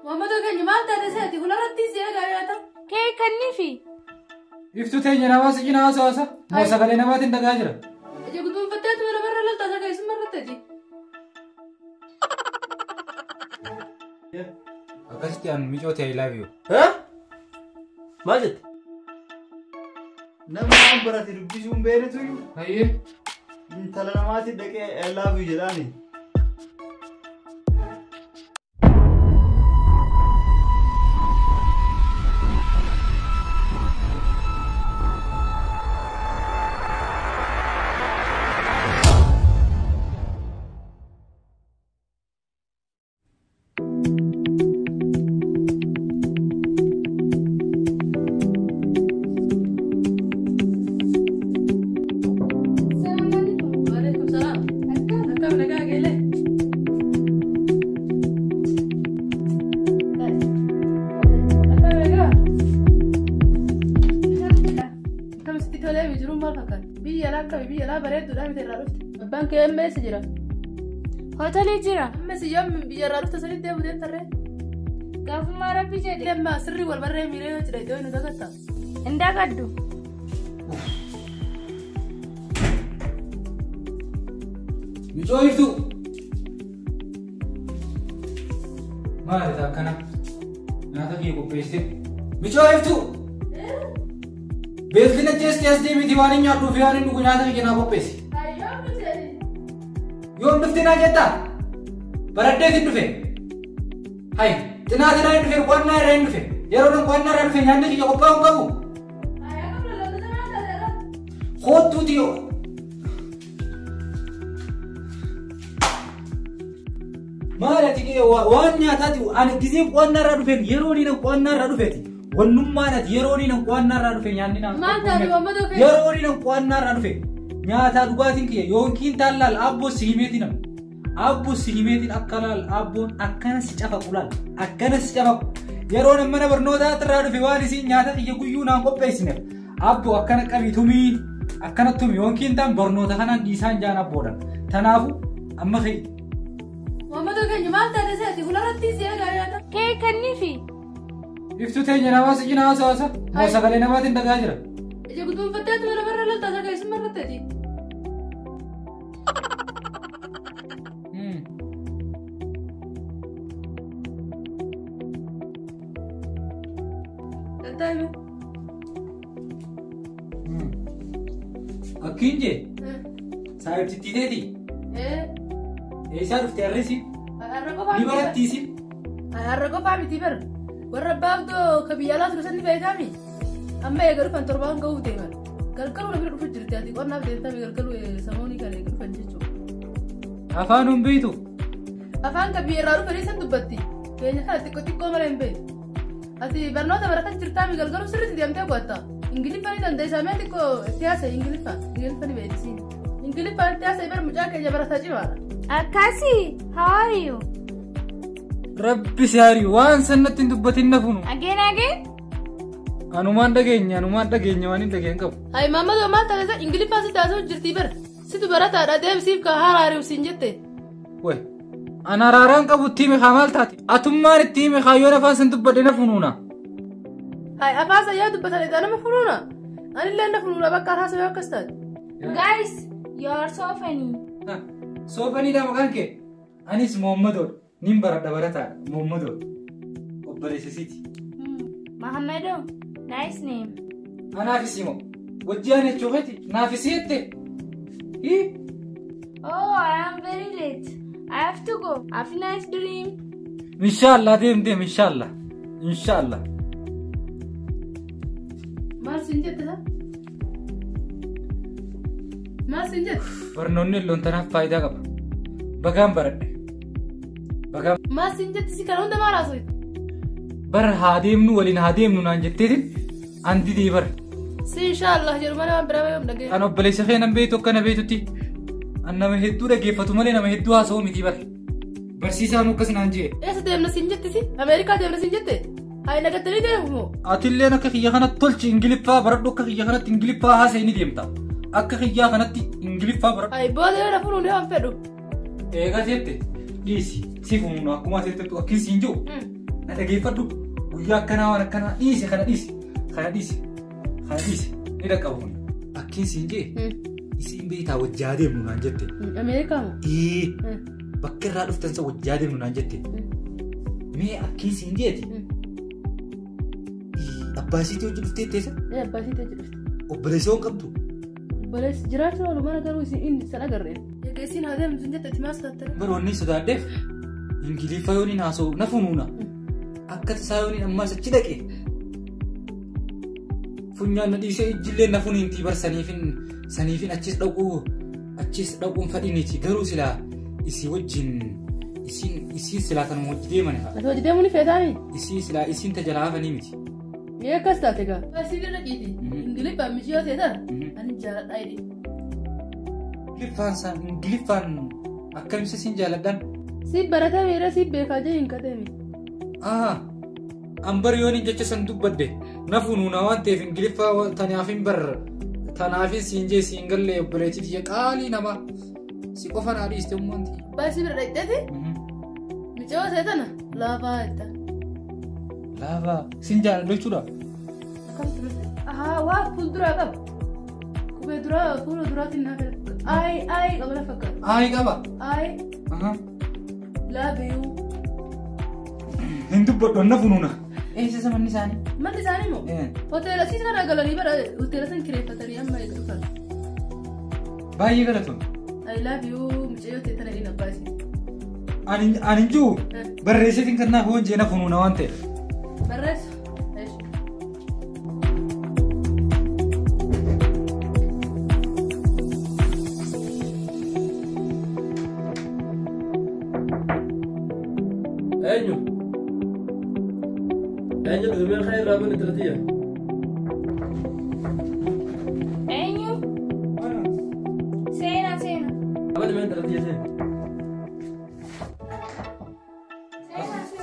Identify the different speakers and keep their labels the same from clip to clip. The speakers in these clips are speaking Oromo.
Speaker 1: Muhammadu keenya maal taate seeti fuullarratti si eegaa nyaata.
Speaker 2: Kee kanniifi.
Speaker 3: Iftuu teenya namaa si cinaa haasawasa. Moo sagalee namaatiin dhagaa jira.
Speaker 1: Ija guduunfattee atuma namarra laltaa isa keessummaa irratti ati.
Speaker 3: Akkasitti an micoo ta'e I love you.
Speaker 4: Maal jette?
Speaker 5: Namni waan barate dubbisuu hin beeknetu iyyuu
Speaker 3: Hayyee.
Speaker 5: intala namaatti dhaqee I love you jedhaani.
Speaker 1: Waalaikum salaam. Akkam nagaa geelee. Akkam nagaa. Akkam sitti tolee jiruun maal fakkaata? Biyya alaa akkami biyya alaa bareedduudha miti irraa dhufte. Abbaan kee amma eessa jira?
Speaker 2: Hoteelii jira.
Speaker 1: Amma si yoom biyya irraa dhufte sanitti deemu deemtarree?
Speaker 2: Gaafummaa rabbi jedhe.
Speaker 1: Amma sirrii wal barree miiree yoo jira iddoo inni dagatta.
Speaker 2: Hin dagaddu.
Speaker 3: Micoo iftuu. Maali ta'a akkana? Nyaata kee qopheessite. Micoo iftuu. Beeltiin ajjeestee as deemiti waan hin nyaadhuu fi waan hin dhugu nyaata kee naa qopheessi. Yoom dhufte naa jettaa? Baraddeetiin dhufe. Hayi xinaatiin irraa hin dhufe qo'annaa irraa hin dhufe. Yeroo nan qo'annaa irraa dhufe nyaanni kiyya qophaa'uu hin qabu. Kottuuti yoo. Maal ati waan nyaataati ani gizeen qo'annaa irraa dhufeen yeroo inni qo'annaa irraa dhufeeti. Wannummaan ati yeroo inni qo'annaa irraa dhufe nyaanni naa.
Speaker 1: Maal taate Muhammadu keenya?
Speaker 3: Yeroo inni qo'annaa irraa dhufe nyaataa dhugaatiin kiyya yookiin taan laal abboo si himeetiin nama. Abboo si himeetiin akka laal abboon akkana si cafaqu laal akkana si cafaqu. Yeroo nama mana barnootaa irraa dhufe waan isiin nyaata kiyya guyyuu naan qopheessineef abboo akkana qabi tumii akkana tumi yookiin taan barnoota kanaan dhiisaan jaan abboodhaan. Tanaafu amma ka'e.
Speaker 1: Muhammadu keenya maal taate seeti fuullarratti si eegaa nyaata.
Speaker 2: Kee kanniifi.
Speaker 3: Iftuu teenya namaa si cinaa haasawasa. Moo sagalee namaatiin dhagaa jira.
Speaker 1: Ija guduunfattee atuma namarra laltaa isa keessummaa irratti ati. Gattaa hime.
Speaker 3: Akkiin jee saayibtittii teeti. Eessaa dhufte harrisi?
Speaker 1: Har'a qofaa
Speaker 3: Ni barattiisi?
Speaker 1: Har'a qofaa miti bara. Warra abbaa abdoo ka biyya alaa ture sanni beekami. Amma eega dhufan torbaan ga'uuf deeman. Galgaluu na bira dhufu jirti ati qonnaaf deemtame galgaluu samoonii kana eega dhufan jechuudha.
Speaker 3: Afaan hin beektu.
Speaker 1: Afaan ka biyya irraa dhufanii san dubbatti. Keenya kana xiqqoo xiqqoo malee hin beektu. Ati barnoota baratan jirtaami galgaluu sirriitti deemtee qo'atta. Ingiliffa ni dandeessaa mee xiqqoo itti haasa'e Ingiliffa. Ingiliffa ni beeksisiin. Ingiliffa itti haasa'e bara mucaa keenya barataa cimaadha.
Speaker 2: Akkasi. How are you?
Speaker 3: Rabbi si haari waan sannatti hin dubbatin na funu.
Speaker 2: Again again?
Speaker 3: Anumaan dhageenya anumaan dhageenya waan hin dhageen qabu.
Speaker 1: Hayi Maammadoo maal taate Ingiliffaa sitti haasa'u jirtii bara. Situ barataadha deemsiif ka haraariif siin jette.
Speaker 3: Way an haraaraan qabu itti hime haa maal taate? Atummaan itti hime haa yoon afaan san dubbadhe na funuuna.
Speaker 1: Hayi afaan san yoo dubbatan edaa nama funuuna. Anillee na funuuna bakka haasa'u yoo akkas taate.
Speaker 2: Guys, you are so funny.
Speaker 3: Soofaniidha maqaan kee? Anis Muhammadoodha. Nin baradha barataadha. Muhammadoodha. Obboleessa siiti.
Speaker 2: Muhammadu, nice name.
Speaker 3: Anaafis himoo. Wajji ani jechuu keeti. Naafis jette. Hii.
Speaker 2: Oh, I am very late. I have to go. Have a nice dream.
Speaker 3: Inshallah deem deem inshallah. Inshallah.
Speaker 1: Maal siin jette sa? Maal siin jette?
Speaker 3: Barnoonni illoon tanaaf faayidaa qaba. Bagaan baradhe. Bagaan.
Speaker 1: Maal siin jette si kana hunda maal haasofte?
Speaker 3: Bara haa deemnu waliin haa deemnu naan jetteetiin an didee bara.
Speaker 1: Si inshallah jedhu malee waan biraa yoom dhageenye.
Speaker 3: An obboleessa kee nan beektu akka na beektutti. An nama hedduu dhaggeeffatu malee nama hedduu haasa'u miti bara. Barsiisaan akkas naan jee.
Speaker 1: Eessa deemna siin jette si? Ameerikaa deemna siin jette? Hayi nagattanii deemu moo?
Speaker 3: Atilleen akka kiyya kanatti tolchi Ingiliffaa baradhu akka kiyya kanatti Ingiliffaa haasa'e ni deemta. Akka kiyyaa kanatti Ingiliffaa baradhu.
Speaker 1: Hayi booda yoo na funuun yoo hin fedhu.
Speaker 3: Eegaa jette dhiisi si funuun akkuma ati jettu akkin siin jiru. Na dhageeffadhu guyyaa akkanaa waan akkanaa dhiise kana dhiise kana dhiise kana dhiise ni dhaqqaba kun. Akkiin siin jee isiin beektaa wajjaa deemnu naan jette.
Speaker 1: Ameerikaa moo?
Speaker 3: Ee bakka irraa dhuftan sa wajjaa deemnu naan jette. Mee akkiin siin jeeti. Abbaa isiitii hojii dhuftee teessa?
Speaker 1: Ee abbaa isiitii hojii dhufte.
Speaker 3: Obboleessa hoo qabdu?
Speaker 1: Obboleessi jiraachuu oolu mana garuu isiin san agarreen. Egaa isiin haa deemtu jette itti maas taattee.
Speaker 3: Baroonni sodaadheef Ingiliffa yooniin haasa'u na funuuna. Akka tasaa yooniin ammaas achi dhaqe. Funyaan na dhiisee ijjillee na funiintii bar saniifin achis dhaquun fadhiiniiti garuu silaa isii wajjin isiin silaa tanuma hojii deeman haa.
Speaker 1: Ati hojii deemuu ni feetaami?
Speaker 3: Isii silaa isiin tajalaa hafanii miti.
Speaker 1: Mee akkas taate gaa. Asii irra ciiti. Ingiliffaan miciyoo ta'e tana ani jaaladhaa jedhe.
Speaker 3: Ingiliffaan san Ingiliffaan akkamisa siin jaaladhaan?
Speaker 1: Si baratee miira si beekaa jee hin kateemi.
Speaker 3: An bar yoon jecha san dubbadde na funuuna waan ta'eef Ingiliffaa tanaafin bar tanaafin siin jee siin galle obboleettii tiyya qaalii namaa si qofa naa dhiiste ummaan tiyya.
Speaker 1: Baasii bira dhaqxeeti miciyoo ta'e tana laafaa jetta.
Speaker 3: Laafaa siin jaaladhu jechuudha.
Speaker 1: Akkamtu dhufte? Ahaa waa fuulduraa qaba. Qubee duraa fuula duraatiin naa fedha. Ayi ayi qaba na fakkaata.
Speaker 3: Ayi qaba.
Speaker 1: Ayi. Love you.
Speaker 3: Hin dubbadhu na funuuna. Eessa manni isaanii?
Speaker 1: Manni isaanii moo? Hoteela siis kana galanii bara hoteela san kireeffatanii amma eega dhufan.
Speaker 3: Baay'ee galatoon.
Speaker 1: I love you mucayyoo ta'e tana inni abbaa isii.
Speaker 3: Ani hin jiru barreessitiin kan naaf hoonjee na funuuna waan ta'eef.
Speaker 1: Barreessu.
Speaker 4: Eenyu? Eenyu dhufee kan irraa bane tiratiya?
Speaker 2: Eenyu? Seenaa seenaa.
Speaker 4: Abani mee tiratiya seena.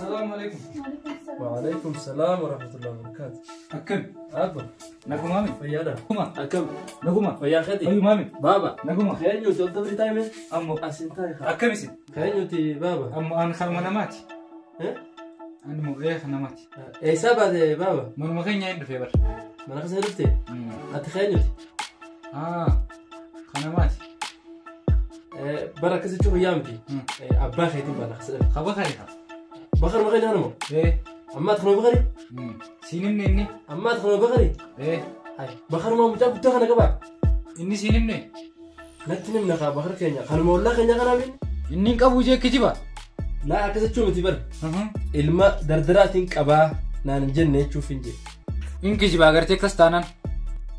Speaker 3: Salaamu alaikum.
Speaker 4: Waalaikum salaam wa rahmatullahi wa barakatuh.
Speaker 3: Akkam?
Speaker 4: Abba.
Speaker 3: Naguma mi?
Speaker 4: Fayyaadha.
Speaker 3: Naguma.
Speaker 4: Akkam?
Speaker 3: Naguma.
Speaker 4: Fayyaa keeti?
Speaker 3: Fayyumaa mi?
Speaker 4: Baaba.
Speaker 3: Naguma.
Speaker 4: Eenyu tolta birii taa'ime?
Speaker 3: Ammoo.
Speaker 4: Asin taa'e.
Speaker 3: Akkam isin?
Speaker 4: Eenyuti baaba?
Speaker 3: Ammoo an kalma namaati. Ani mu'ee namaati.
Speaker 4: Eessaa baate baaba?
Speaker 3: Manuma keenya hin dhufee bara.
Speaker 4: Mana keessa dhufte? Ati keenyuti?
Speaker 3: Kanamaati.
Speaker 4: Bara akkas jechuun fayyaa miti. Abbaa keetiin baana keessa dhabe.
Speaker 3: Qaba kare qaba.
Speaker 4: Bakar maqaan nama? Ammaa ati kanuma bakari?
Speaker 3: Siin himne inni.
Speaker 4: Ammaa ati kanuma bakari? Bakar maa mucaa guddaa kana qabaa?
Speaker 3: Inni siin himne?
Speaker 4: Natti himna kaa bakar keenya. Kanuma ollaa keenya kanaa minni?
Speaker 3: Inni hin qabu jee kijiba.
Speaker 4: Laa akkas jechuun miti bara. Ilma dardaraatiin qabaa naan hin jenne jechuuf hin jee.
Speaker 3: Hin kijibaa agartee akkas taanaan.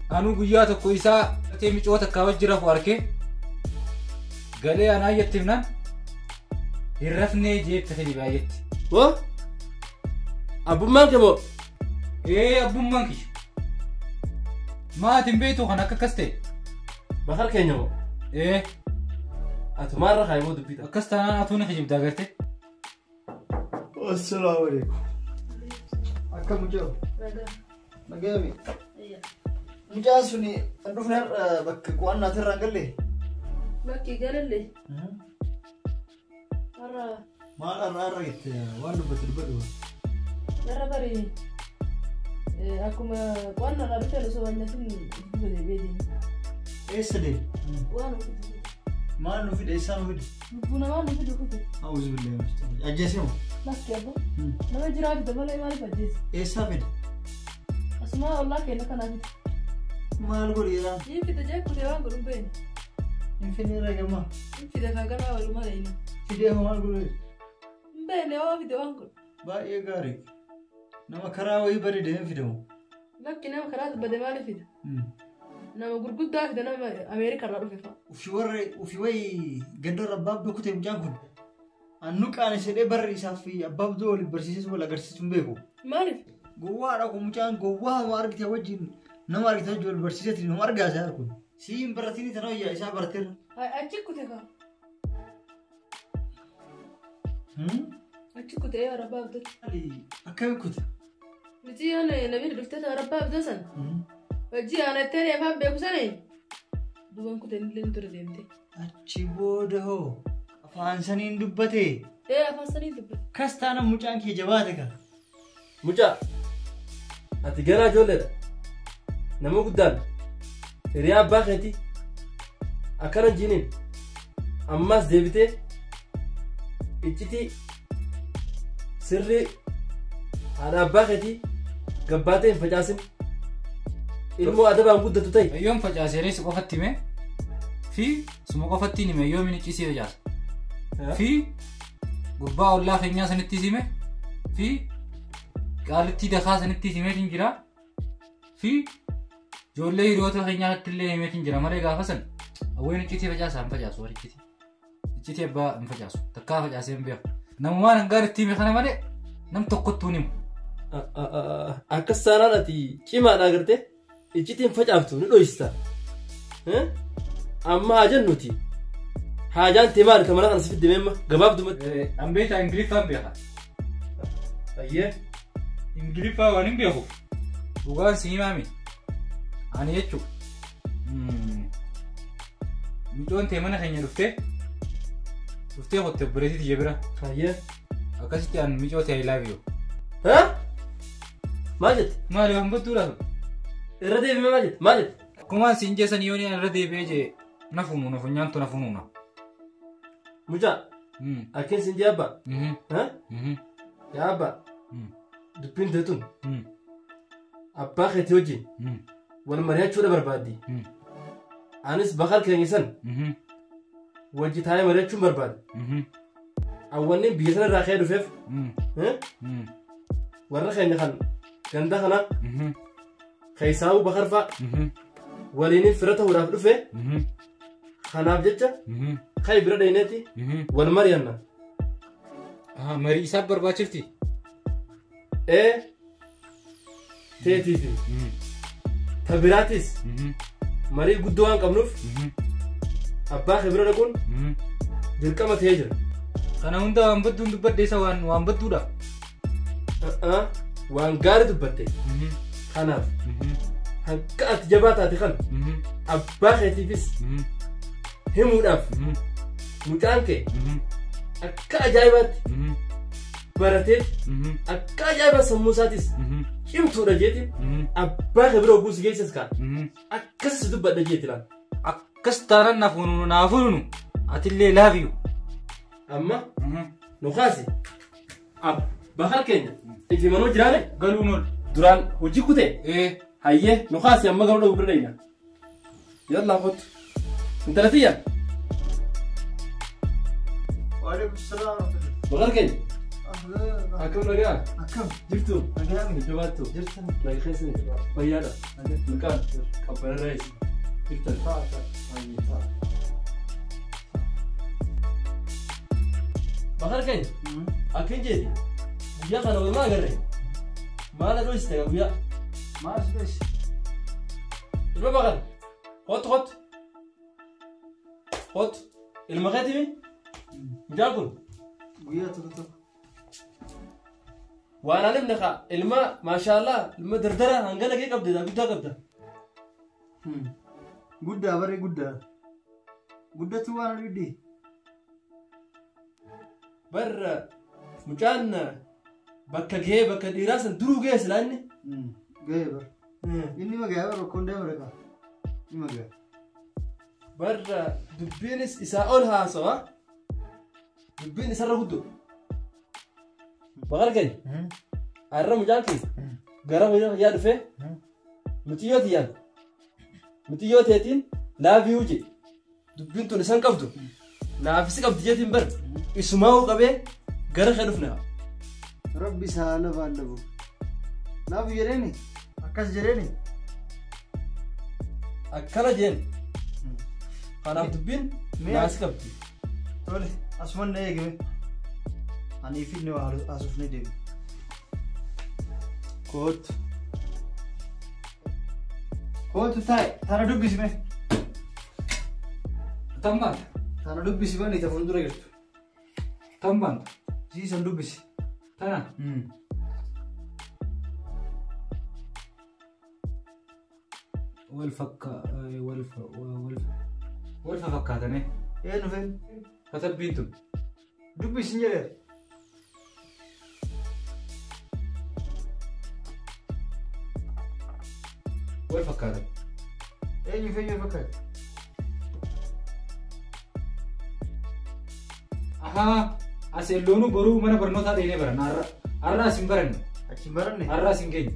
Speaker 3: Anuu guyyaa tokko isaa gartee micoota akka wajji rafu arkee galee anaa jetti himnaan hin rafnee jeette kijibaa jetti.
Speaker 4: Woo? Abbummaan kee moo?
Speaker 3: Ee abbummaan kiyya. Maatiin beektu kan akka akkas ta'e.
Speaker 4: Bakar keenya moo?
Speaker 3: Ee.
Speaker 4: Ati maarra kaayimoo dubbita.
Speaker 3: Akkas taanaan atuu ni kijibdaa agartee.
Speaker 5: Assalaamu alaikum. Akkam mucaa?
Speaker 1: Nagaa.
Speaker 5: Nagaami. Mucaan suni kan dhufne har'a bakka qo'annaa irraa hin galle?
Speaker 1: Bakki galallee. Har'a.
Speaker 5: Maal har'a har'a jette waan dubbatte dubbadhu.
Speaker 1: Har'a bari akkuma qo'annaa irraa dhufee osoo waan nyaatin dubbate beetiin.
Speaker 5: Eessa deeme?
Speaker 1: Waan nu fide.
Speaker 5: Maal nu fide? Eessaa nu fide?
Speaker 1: Lubbuu namaa nu fide kute.
Speaker 5: Auzu billahi minash shaytaani. Ajjeese moo?
Speaker 1: Lakki abbo. Nama jiraa fide malee maaliif ajjeese?
Speaker 5: Eessaa fide?
Speaker 1: Asuma ollaa keenya kanaa fide.
Speaker 5: Maal godhi jedhaan?
Speaker 1: Hin fide jee kutee waan godhu hin beekne.
Speaker 5: Hin fidne irra gammaa.
Speaker 1: Hin fide kan ganaa walumaa leeyna.
Speaker 5: Fidee hoo maal godhu?
Speaker 1: Hin beekne hoo fide waan godhu.
Speaker 5: Baay'ee gaarii. Nama karaa wayii bade deemee fide moo?
Speaker 1: Lakki nama karaa bade maaliif fide? Nama gurguddaa fide nama Ameerikaa irraa dhufe fa'a.
Speaker 5: Ufi warri ufi wayii gandarra abbaa abduu kutee mucaan kun. Annu qaanessedhee barri isaaf fi abbaa abduu waliin barsiisee wal agarsiisuu hin beeku.
Speaker 1: Maaliif?
Speaker 5: Gowwaadha kun mucaan gowwaa hama argite wajjin nama argite wajjin wal barsiiseeti nama argaa isaa kun. Sii hin baratini tana wayyaa isaa barateera.
Speaker 1: Achi kute kaa. Achi kute abbaa abduu.
Speaker 5: Akkami kute?
Speaker 1: Miti yoon namni dhuftee abbaa abduu sana. Hojii aanattee afaan beeku sana duubaan kutee illee ture deemte.
Speaker 5: Achi booda hoo afaan saniin dubbate.
Speaker 1: Ee afaan saniin dubbate.
Speaker 5: Kas taana mucaan kee jabaate kaa.
Speaker 4: Mucaa ati ganaa ijoolleedha. Nama guddaan hiriyaa abbaa keetii akkana hin jiiniin ammas deebitee iccitii sirrii haadha abbaa keetii gabbaatee hin facaasin. Ilmoo adabaan guddatu ta'e.
Speaker 3: Yoom facaasee si qofatti hime fi suma qofatti hime yoom inni cisee facaasa. Fi gurbaa ollaa keenyaa sanittis hime fi qaalittii dakaa sanittis himeetiin jira fi ijoollee hiriyoota keenyaatti illee himeetiin jira malee gaafa san awween iccitii facaasa hin facaasu warri iccitii. Iccitii abbaa hin facaasu takkaa facaasee hin beeku. Namumaan hangaan itti hime kana malee nam tokkottuu hin himu.
Speaker 4: Akkas taanaan ati cimaadha agartee iccitiin facaaftu ni dhoysita. Amma haa jennuti. Haajaan tee maali ta mana kana si fidde meemma gabaabdumatti.
Speaker 3: An beektaa Ingiliffaan beeka.
Speaker 4: Ayyee.
Speaker 3: Ingiliffaa waan hin beeku. Dhugaan si himaami. Ani jechuun micoon tee mana keenya dhuftee kotte obboleettii tiyya bira.
Speaker 4: Ayyee.
Speaker 3: Akkasitti an micoo tee I love you.
Speaker 4: Maal jette?
Speaker 3: Maali waan badduudha sun?
Speaker 4: Irra deebime maal jette? Maal jette?
Speaker 3: Akkumaan siin jeessan yoon irra deebi'ee jee na funuuna funyaantu na funuuna.
Speaker 4: Mucaa akkin siin jee abbaa. Yaa abbaa dubbiin teetun abbaa keetii wajjin wal mari'achuudha barbaaddi. Anis bakar keenya san wajji taa'ee mari'achuun barbaada. Awwanni biyya sana irraa ka'ee dhufeef warra keenya kan ganda kana keessaa'uu bakar fa'a waliin fira ta'uudhaaf dhufe kanaaf jecha kai bira dhayneeti wal mari'anna.
Speaker 3: Marii isaaf barbaachifti?
Speaker 4: Ee teetiifi ta biraatis marii guddoo waan qabnuuf abbaa kee bira dhaquun dirqama ta'ee jira.
Speaker 3: Kana hunda waan badduun dubbadde isa waan badduudha.
Speaker 4: Waan gaarii dubbatte. Kanaaf hanga ati jabaa taate kana abbaa keetiifis himuudhaaf mucaan kee akka ajaa'ibaatti baratee akka ajaa'ibaa sammuu isaatis cimtuudha jeetiin abbaa kee bira oguu si geesses kaa akkasis dubbadha jeeti laal.
Speaker 3: Akkas taanaan na funuunu naa funuunu atillee laafiyu.
Speaker 4: Amma nu kaasi bakar keenya ifi manoo jiraane
Speaker 3: galuun ol.
Speaker 4: Duraan hojii kutee hayyee nu kaasi amma garuu dhabu bira dhayna. Yallaa kottu. Intala tiyya.
Speaker 5: Waalaikum salaam.
Speaker 4: Bakar keenya. Akkam nagaa?
Speaker 5: Akkam.
Speaker 4: Jirtu?
Speaker 5: Nagaa mi?
Speaker 4: Jabaattu?
Speaker 5: Jirtan.
Speaker 4: Nagaa keessani? Fayyaadha? Maqaan? Qabbanarraa eessa? Jirtan?
Speaker 5: Ta'a.
Speaker 4: Bakar keenya. Akkin jeeti? Guyyaa kana walumaa agarre. Maal dhoysite guyyaa?
Speaker 5: Maal si dhoyse?
Speaker 4: Ilma Bakar. Kottu kottu. Kottu. Ilma keetimi? Mucaan kun?
Speaker 5: Guyyaa tokko tokko.
Speaker 4: Waan alimne kaa ilma maashaallah ilma dardara hangana kee qabde guddaa qabda.
Speaker 5: Guddaa barree guddaa. Guddatu waan adii.
Speaker 4: Barra mucaan bakka gahee bakka dhiiraa san duruu gahee silaa inni.
Speaker 5: Gahee bara. Inni magaa bara rakkoon deema reqa. Inni magaa.
Speaker 4: Barra dubbiinis isaa ol haasawa. Dubbiin isarra guddoo. Bakar keenya. Har'a mucaan kee gara hojii dhufee mitiyyoo tiyyaan mitiyyoo teetiin laafiyuu jedhe dubbiin tun isan qabdu naafisi qabdi jeetiin bar isumaa'uu qabee gara kee dhufne.
Speaker 5: Rabbi isaa lafaan lafu. Laafu jedheeni akkas jedheeni.
Speaker 4: Akkana jeen. Kanaaf dubbiin naasi qabdi.
Speaker 5: Tole asuman na eegame. Ani finne waa haasofnee deemu. Kootu. Kootu taa'i tana dubbisime.
Speaker 3: Tam baanta.
Speaker 5: Tana dubbisi bani ta fuuldura jirtu.
Speaker 3: Tam baanta.
Speaker 5: Siisan dubbisi.
Speaker 3: Tana. Wal fakka wal wal fakkaatane.
Speaker 5: Eenyu feen?
Speaker 3: Katabbiin tun.
Speaker 5: Dubbisi jedheera.
Speaker 3: Wal fakkaatan.
Speaker 5: Eenyu fi eenyu fakkaata?
Speaker 3: Ahaa as elloonuu boruu mana barnootaa dheenee baranna har'a. Har'a as hin baranne.
Speaker 5: Achi hin baranne?
Speaker 3: Har'a as hin geenye.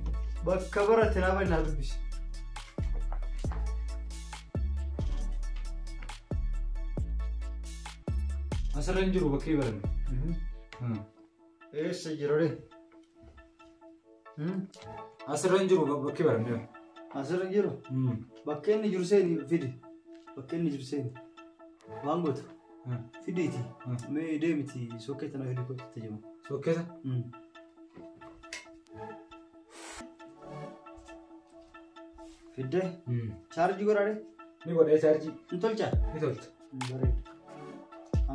Speaker 5: Bakka baratte naa bari naa dubbisi.
Speaker 3: Asirra hin jiru bakkee baranne.
Speaker 5: Eessa jira ree?
Speaker 3: Asirra hin jiru bakkee baranne.
Speaker 5: Asirra hin jiru? Bakka inni jiru seeni fidi. Bakka inni jiru seeni. Waan goota. Fidiiti. Mee deemiti sokkeeta na fidi kootu jira.
Speaker 3: Sokkeeta?
Speaker 5: Fiddee? Chaarjii godhaadhe?
Speaker 3: Ni godhee chaarjii.
Speaker 5: Ni tolchaa?
Speaker 3: Ni tolcha.
Speaker 5: Bareeda.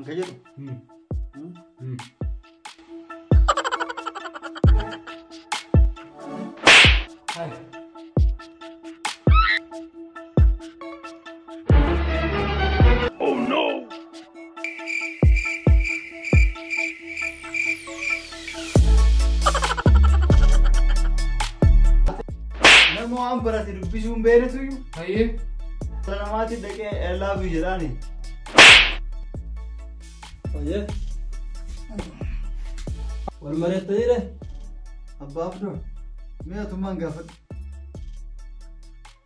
Speaker 5: Anka jedhu?
Speaker 3: Hai.
Speaker 6: Oh no!
Speaker 5: Nama waan barate dubbisuu hin beeknetu iyyuu.
Speaker 3: Hayyee.
Speaker 5: Dhala namaatti dhaqee laafu jedhaani.
Speaker 4: Hayyee. Wal mari'attanii ree?
Speaker 5: Abbaa Abdoo, mee atummaan gaafadhu.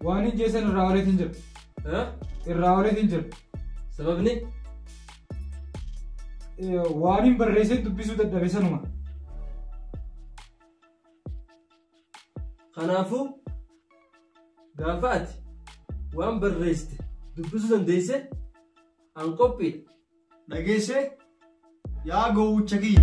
Speaker 3: Waan hin jeessan irraa oliitiin hin jiru. Irraa oliitiin hin jiru.
Speaker 4: Sababni?
Speaker 3: Waan hin barreessee dubbisuu dadhabe sanuma.
Speaker 4: Kanaafuu gaafa ati waan barreessite dubbisuu dandeesse an qophiidha.
Speaker 5: Dhageessee yaa gowwicha kiyya.